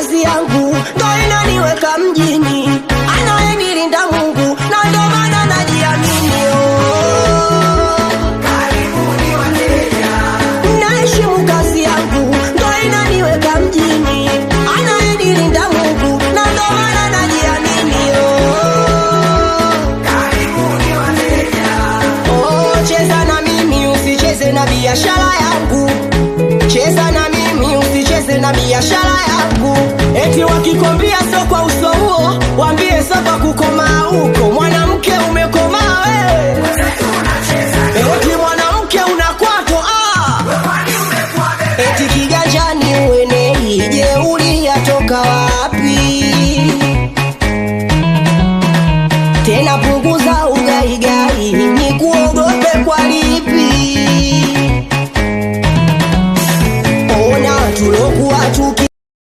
kazi yangu, ndo inaniweka mjini, anayenilinda Mungu, na ndo maana najiamini. Oh. Naheshimu kazi yangu, ndo inaniweka mjini, anayenilinda Mungu, na ndo maana najiamini. Oh. Oh, cheza na mimi usicheze na biashara yangu, cheza na mimi usicheze na biashara yangu. Eti wakikwambia so kwa uso huo, waambie so kwa kukomaa huko.